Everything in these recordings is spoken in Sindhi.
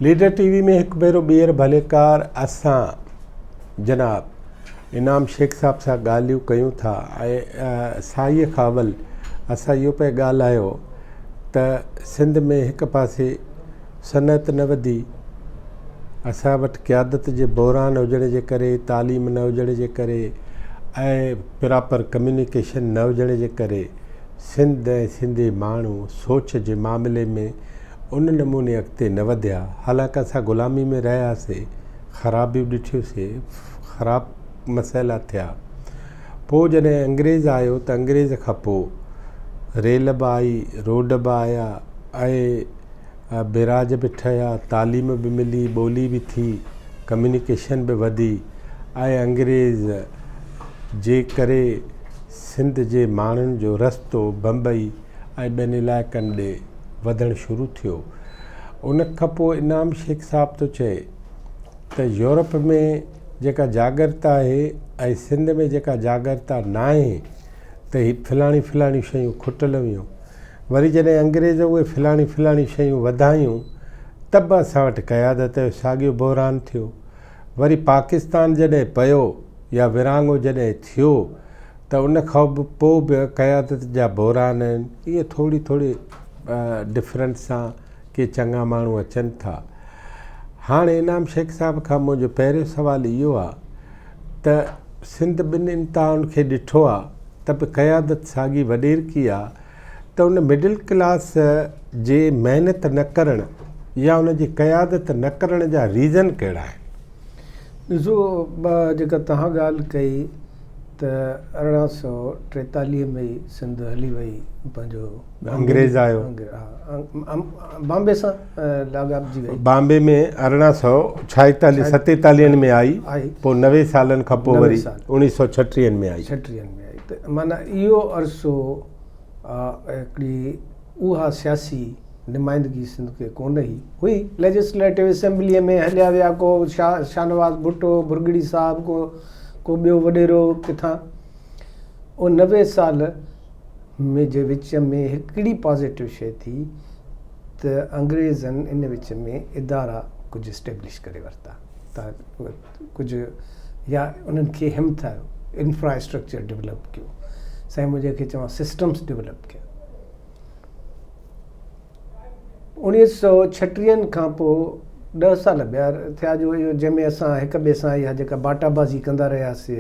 ليڊر ٽي وي ۾ هڪ ڀيرو ٻيهر ڀليڪار اسان جناب انعام شيخ صاحب سان ڳالهيون ڪيون ٿا ۽ سائيء کان اول اسان اهو پئي ڳالهايو ته سنڌ ۾ هڪ پاسي صنعت نه وڌي اسان وٽ قيادت جي بحران هجڻ جي ڪري تعليم نه هجڻ جي ڪري ۽ پراپر ڪميونيڪيشن نه هجڻ جي ڪري سنڌ ۽ سنڌي ماڻهو سوچ جي معاملي ۾ ان نموني اڳتي نه وڌيا، حالانڪه اسان غلامي ۾ رهياسي، خرابيون ڏٺيون سي، خراب مسئلا ٿيا. پوء جڏهن انگريز آيو ته انگريز کان پوء ريل به آئي، روڊ به آيا ۽ بيراج به ٺهيا، تعليم به ملي، ٻولي به ٿي، ڪميونيڪيشن به وڌي ۽ انگريز جي ڪري سنڌ جي ماڻهن جو رستو بمبئي ۽ ٻين علائقن ڏي وڌڻ شروع ٿيو. ان کان پوء انعام شيخ صاحب ٿو چئي ته يورپ ۾ جيڪا جاڳرتا آهي ۽ سنڌ ۾ جيڪا جاڳرتا ناهي ته هي فلاڻيون فلاڻيون شيون کٽل هيون. وري جڏهن انگريز اهي فلاڻيون فلاڻيون شيون وڌايون ته به اسان وٽ قيادت جو ساڳيو بحران ٿيو. وري پاڪستان جڏهن پيو يا ورهاڱو جڏهن ٿيو ته ان کان به پوء به قيادت جا بحران آهن، ائين ٿوري ٿوري ڊفرنس سان ڪي چڱا ماڻهو اچن ٿا. هاڻ انعام شيخ صاحب کان منهنجو پهريون سوال اهو آ ته سنڌ ٻن انتهائن کي ڏٺو آ ته به قيادت ساڳي وڏيرڪي آ ته ان مڊل ڪلاس جي محنت نه ڪرڻ يا ان جي قيادت نه ڪرڻ جا ريزن ڪهڙا آهن؟ ڏسو جيڪا توهان ڳالهه ڪئي ته 1843 ۾ ئي سنڌ هلي وئي پنهنجو انگريز آيو بامبي سان لاڳاپجي وئي. بامبي ۾ ارڙهن سو ڇائيتاليهه ستيتاليهن ۾ آئي پوء 90 سالن کان پوء وري اوڻيهه سو ڇٽيهن ۾ آئي. ڇٽيهن ۾ آئي ته معنيٰ اهو عرصو هڪڙي اها سياسي نمائندگي سنڌ کي ڪونه هئي. هئي ليجسليٽو اسيمبليء ۾ هليا ويا ڪو شاهنواز ڀٽو، ڀرڳڙي صاحب، ڪو ڪو ٻيو وڏيرو ڪٿان. اهو 90 سال ۾ جي وچ ۾ هڪڙي پازيٽو شيء ٿي ته انگريزن ان وچ ۾ ادارا ڪجهه اسٽيبلش ڪري ورتا ته ڪجهه يا انهن کي همٿايو، انفرا اسٽرڪچر ڊولپ ڪيو، سائين منهنجي کي چوان سسٽمس ڊولپ ڪيا. اوڻيهه سئو ڇٽيهن کان پوء ڏهه سال ٻيا ٿيا جو اهو جنهن ۾ اسان هڪ ٻئي سان اها جيڪا باٽا بازي ڪندا رهياسي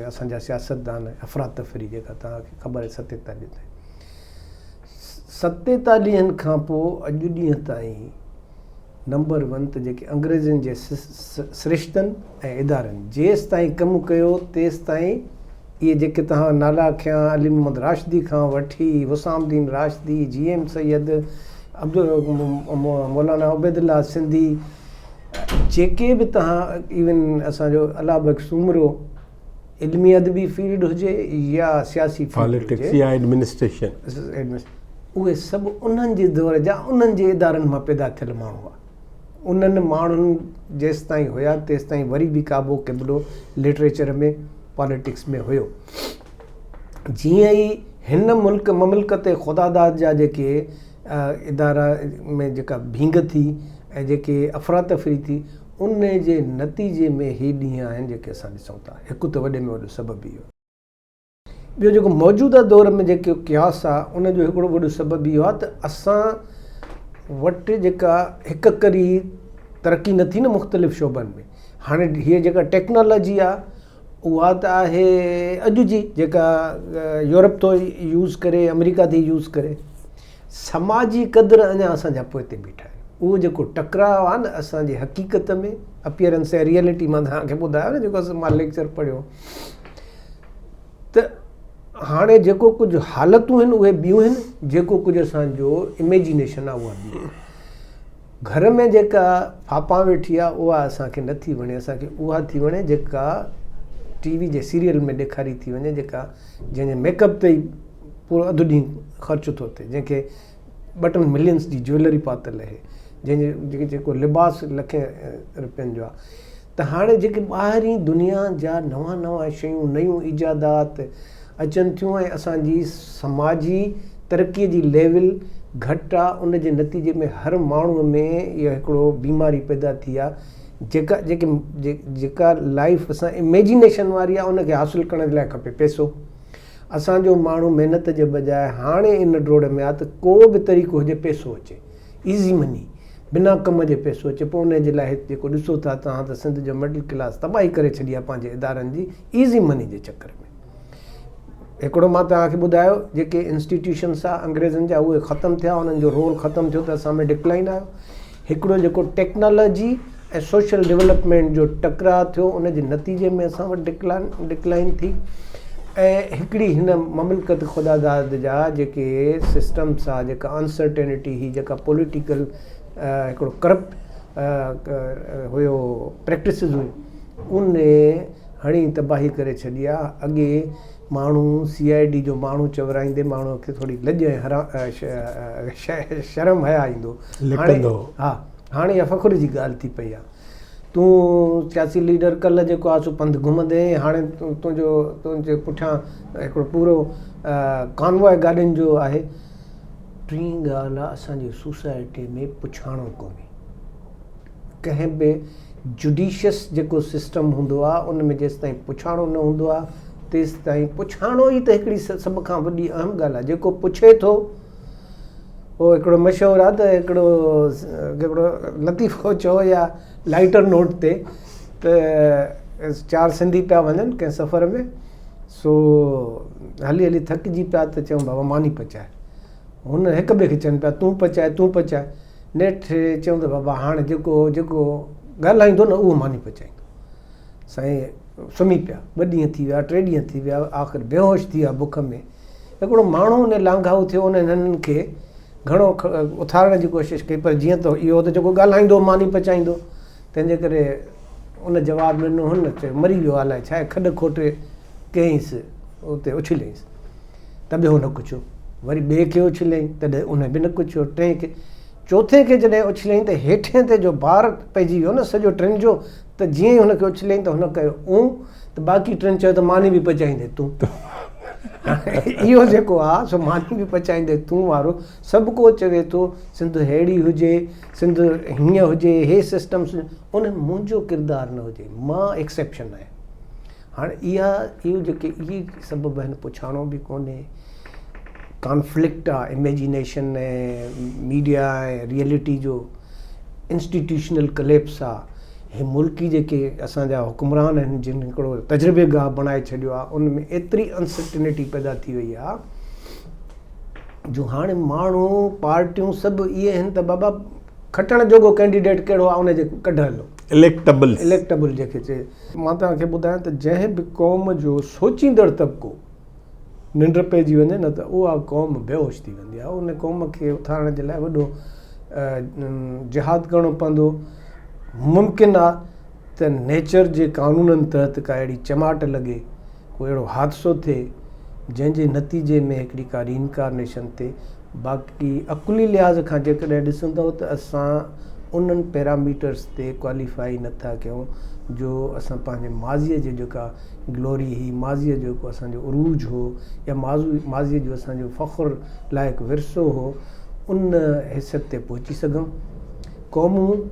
اسان جا سياستدان افراتفري جيڪا توهان کي خبر آهي ستيتاليهن تائين ستيتاليهن کان پوء اڄ ڏينهن تائين نمبر ون ته جيڪي انگريزن جي سرشتن ۽ ادارن جيستائين ڪم ڪيو تيستائين اهي جيڪي توهان نالا کنيا علي محمد راشدي کان وٺي حسام الدين راشدي، جي ايم سيد، عبد مولانا عبيدالله سنڌي جيڪي به توهان ايون اسان جو الله بخش سومرو علمي ادبي فيلڊ هجي يا سياسي فيلڊ هجي پاليٽڪس يا ايڊمنسٽريشن اهي سڀ انهن جي دور جا انهن جي ادارن مان پيدا ٿيل ماڻهو هئا. انهن ماڻهن جيستائين هيا تيستائين وري به ڪعبو قبلو لٽريچر ۾ پاليٽڪس ۾ هيو. جيئن ئي هن ملڪ مملڪت خداداد جا جيڪي ادارا ۾ جيڪا ڀينگ ٿي ۽ جيڪي افراتفري ٿي ان جي نتيجي ۾ هي ڏينهن آهن جيڪي اسان ڏسون ٿا. هڪ ته وڏي ۾ وڏو سبب اهو. ٻيو جيڪو موجوده دور ۾ جيڪو قياس آ ان جو هڪڙو وڏو سبب اهو آ ته اسان وٽ جيڪا هڪ ڪري ترقي نه ٿي نه مختلف شعبن ۾ هاڻي هيء جيڪا ٽيڪنالاجي آ اها ته آهي اڄ جي جيڪا يورپ ٿو يوز ڪري آمريڪا ٿي يوز ڪري سماجي قدر اڃا اسان جا پوئتي بيٺا آهن اهو جيڪو ٽڪراء آ نه اسان جي حقيقت ۾ اپيئرنس ۽ ريئلٽي مان توهان کي ٻڌايو نه جيڪو مان ليڪچر پڙهيو ته هاڻي جيڪو ڪجهه حالتون آهن اهي ٻيون آهن جيڪو ڪجهه اسان جو اميجينيشن آهي اها ٻي آهي گهر ۾ جيڪا ڦاپان ويٺي آهي اها اسان کي نٿي وڻي اسان کي اها ٿي وڻي جيڪا ٽي وي جي سيريل ۾ ڏيکاري ٿي وڃي جيڪا جنهن جي ميڪ اپ تي ئي پورو اڌ ڏينهن خرچ ٿو ٿئي جنهن کي ٻه ٽن ملينس جي جويلري پاتل آهي جنهن جي جيڪو لباس لکين روپين جو آهي ته هاڻي جيڪي ٻاهرين دنيا جا نوان نوان شيون، نيون ايجادات اچن ٿيون ۽ اسان جي سماجي ترقي جي ليول گهٽ آ ان جي نتيجي ۾ هر ماڻهو ۾ اها هڪڙو بيماري پيدا ٿي آ جيڪا جيڪي جيڪا لائف اسان اميجينيشن واري آ ان کي حاصل ڪرڻ جي لاء کپي پئسو اسان جو ماڻهو محنت جي بجاء هاڻي ان ڊوڙ ۾ آ ته ڪو به طريقو هجي پئسو اچي ايزي مني بنا ڪم جي پئسو اچي پوء ان جي لاء هت جيڪو ڏسو ٿا توهان ته سنڌ جو مڊل ڪلاس تباهي ڪري ڇڏي آ پنهنجي ادارن جي ايزي مني جي چڪر ۾. هڪڙو مان توهان کي ٻڌايو جيڪي انسٽيٽيوشنس آ انگريزن جا اهي ختم ٿيا انهن جو رول ختم ٿيو ته اسان ۾ ڊڪلائن آيو هڪڙو جيڪو ٽيڪنالاجي ۽ سوشل ڊولپمينٽ جو ٽڪراء ٿيو ان جي نتيجي ۾ اسان وٽ ڊڪلائن ڊڪلائن ٿي ۽ هڪڙي هن مملڪت خدا داد جا جيڪي سسٽمس آ جيڪا انسرٽينٽي هئي جيڪا پوليٽيڪل هڪڙو ڪرپٽ هيو پريڪٽسز هيون ان هڻي تباهي ڪري ڇڏي آ اڳي ماڻهو سي I D جو ماڻهو چورائيندي ماڻهو کي ٿوري لڄ ۽ شرم حيا ايندو هاڻي ها هاڻي اها فخر جي ڳالهه ٿي پئي آ تون سياسي ليڊر ڪلهه جيڪو آ سو پنڌ گهمندي هئين هاڻي تنهنجو تنهنجي پٺيان هڪڙو پورو ڪانواء گاڏين جو آهي ٽين ڳالهه آ اسان جي سوسائٽي ۾ پڇاڻو ڪونهي ڪنهن به جڊيشس جيڪو سسٽم هوندو آ ان ۾ جيستائين پڇاڻو نه هوندو آ تيستائين پڇاڻو ئي ته هڪڙي سڀ کان وڏي اهم ڳالهه آ جيڪو پڇي ٿو اهو هڪڙو مشهور آ ته هڪڙو هڪڙو لطيفو چئو يا لائٽر نوٽ تي ته چار سنڌي پيا وڃن ڪنهن سفر ۾ سو هلي هلي ٿڪجي پيا ته چيون بابا ماني پچائي هن هڪ ٻئي کي چون پيا تون پچائي تون پچائي نيٺ چيائون ته بابا هاڻ جيڪو جيڪو ڳالهائيندو نه اهو ماني پچائيندو. سائين سمهي پيا. ٻه ڏينهن ٿي ويا، ٽي ڏينهن ٿي ويا، آخر بيهوش ٿي ويا بک ۾. هڪڙو ماڻهو ان لانگهائو ٿيو، ان هنن کي گهڻو اٿارڻ جي ڪوشش ڪئي پر جيئن ته اهو ته جيڪو ڳالهائيندو ماني پچائيندو، تنهن جي ڪري ان جواب ڏنو هن چيو مري ويو الائي ڇا آهي، کڏ کوٽي ڪيائينس اتي اڇليائينس. ته به هو نه ڪڇيو. وري ٻئي کي اڇليائين، تڏهن ان به نه ڪڇيو. ٽئين کي، چوٿين کي جڏهن اڇليائين ته هيٺين تي جو بار پئجي ويو نه سڄو ٽن جو، ته جيئن ئي هن کي اڇليائين ته هن ڪيو اون، ته باقي ٽن چيو ته ماني به پچائيندين تون. اهو جيڪو آ سو ماني به پچائيندين تون وارو سڀ ڪو چوي ٿو سنڌ ههڙي هجي، سنڌ هيئن هجي، هي سسٽم ان ۾ منهنجو ڪردار نه هجي، مان ايڪسيپشن آهيان. هاڻ اها اهو جيڪي اهي سبب آهن پڇاڻو به ڪونهي ڪانفلڪٽ آ اميجينيشن ۽ ميڊيا ۽ ريئلٽي جو انسٽيٽيوشنل ڪليپس آ هي ملڪي جيڪي اسان جا حڪمران آهن جن هڪڙو تجربي گاهه بڻائي ڇڏيو آ ان ۾ ايتري انسرٽنٽي پيدا ٿي وئي آ جو هاڻي ماڻهو پارٽيون سڀ اهي آهن ته بابا کٽڻ جوڳو ڪينڊيڊيٽ ڪهڙو آ ان جي ڪڍ هلو اليڪٽبل اليڪٽبل جنهن کي چئي مان توهان کي ٻڌايان ته جنهن به قوم جو سوچيندڙ طبقو ننڊ پئجي وڃي نه ته اها قوم بيهوش ٿي ويندي آهي ان قوم کي اٿارڻ جي لاء وڏو جهاد ڪرڻو پوندو ممڪن آهي ته نيچر جي قانونن تحت ڪا اهڙي چماٽ لڳي ڪو اهڙو حادثو ٿئي جنهن جي نتيجي ۾ هڪڙي ڪا ري انڪارنيشن ٿئي باقي عقلي لحاظ کان جيڪڏهن ڏسندؤ ته اسان انهن پيراميٽرس تي ڪواليفائي نه ٿا ڪيون جو اسان پنهنجي ماضيء جي جيڪا گلوري هئي، ماضيء جو جيڪو اسان جو عروج هو يا ماضيء جو اسان جو فخر لائق ورثو هو ان حيثيت تي پهچي سگهون. قومون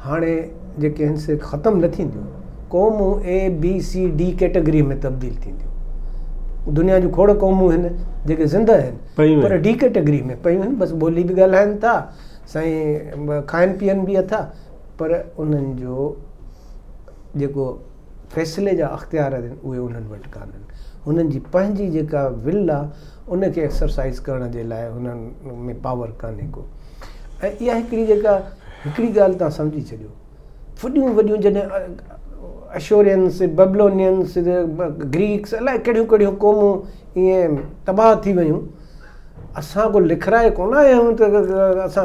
هاڻي جيڪي آهن سي ختم نه ٿينديون، قومون اي بي سي ڊي ڪيٽيگري ۾ تبديل ٿينديون. دنيا جون کوڙ قومون آهن جيڪي زنده آهن پر ڊي ڪيٽيگري ۾ پيون آهن، بس ٻولي به ڳالهائن ٿا، سائين کائن پيئن به اٿا پر انهن جو جيڪو فيصلي جا اختيار آهن اهي انهن وٽ ڪانهن. هنن جي پنهنجي جيڪا ول آهي ان کي ايڪسرسائز ڪرڻ جي لاء هنن ۾ پاور ڪانهي ڪو. ۽ اها هڪڙي جيڪا هڪڙي ڳالهه تان سمجهي ڇڏيو وڏيون وڏيون جڏهن اشورينس ببلونينس گريڪس الائي ڪهڙيون ڪهڙيون قومون ائين تباهه ٿي ويون اسان ڪو لکرائي ڪونه آيا آهيون ته اسان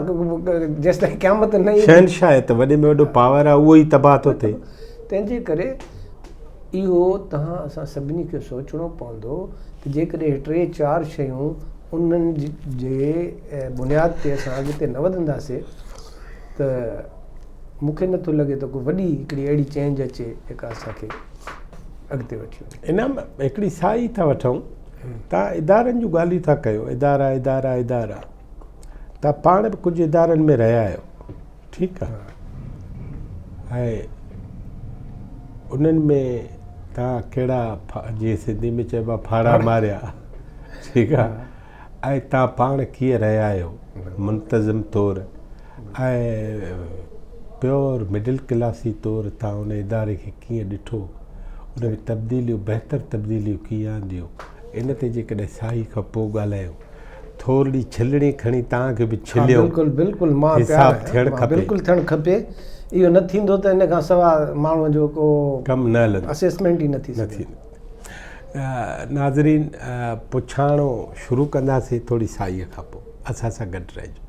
جيستائين قيامت نه ايندي شهنشاهيت وڏي ۾ وڏو پاور آهي اهو ئي تباهه ٿو ٿئي تنهن جي ڪري اهو توهان اسان سڀني کي سوچڻو پوندو ته جيڪڏهن ٽي چار شيون انهن جي بنياد تي اسان اڳتي نه وڌنداسين ته مون کي نٿو لڳي ته ڪو وڏي هڪڙي اهڙي چينج اچي جيڪا اسان کي اڳتي وٺي وڃي. انعام هڪڙي ساهي ٿا وٺون. توهان ادارن جون ڳالهيون ٿا ڪيو، ادارا ادارا ادارا، توهان پاڻ به ڪجهه ادارن ۾ رهيا آهيو، ٺيڪ آهي، ۽ انهن ۾ توهان ڪهڙا جيئن سنڌي ۾ چئبو آهي ڦاڙها ماريا، ٺيڪ آهي، ۽ توهان پاڻ ڪيئن رهيا آهيو منتظم طور ۽ پيور مڊل ڪلاسي طور توهان ان اداري کي ڪيئن ڏٺو، ان ۾ تبديليون بهتر تبديليون ڪيئن آنديون، ان تي جيڪڏهن ساهي کان پوء ڳالهايون. ٿورڙي ڇلڻي کڻي توهان کي به ڇليو. بلڪل بلڪل مان حساب ٿيڻ کپي. بلڪل ٿيڻ کپي. اهو نه ٿيندو ته ان کان سواء ماڻهوء جو ڪو ڪم نه هلندو. اسيسمينٽ ئي نه ٿي سگهي. ناظرين پڇاڻو شروع ڪنداسين ٿوري ساهيء کان پوء. اسان سان گڏ رهجو.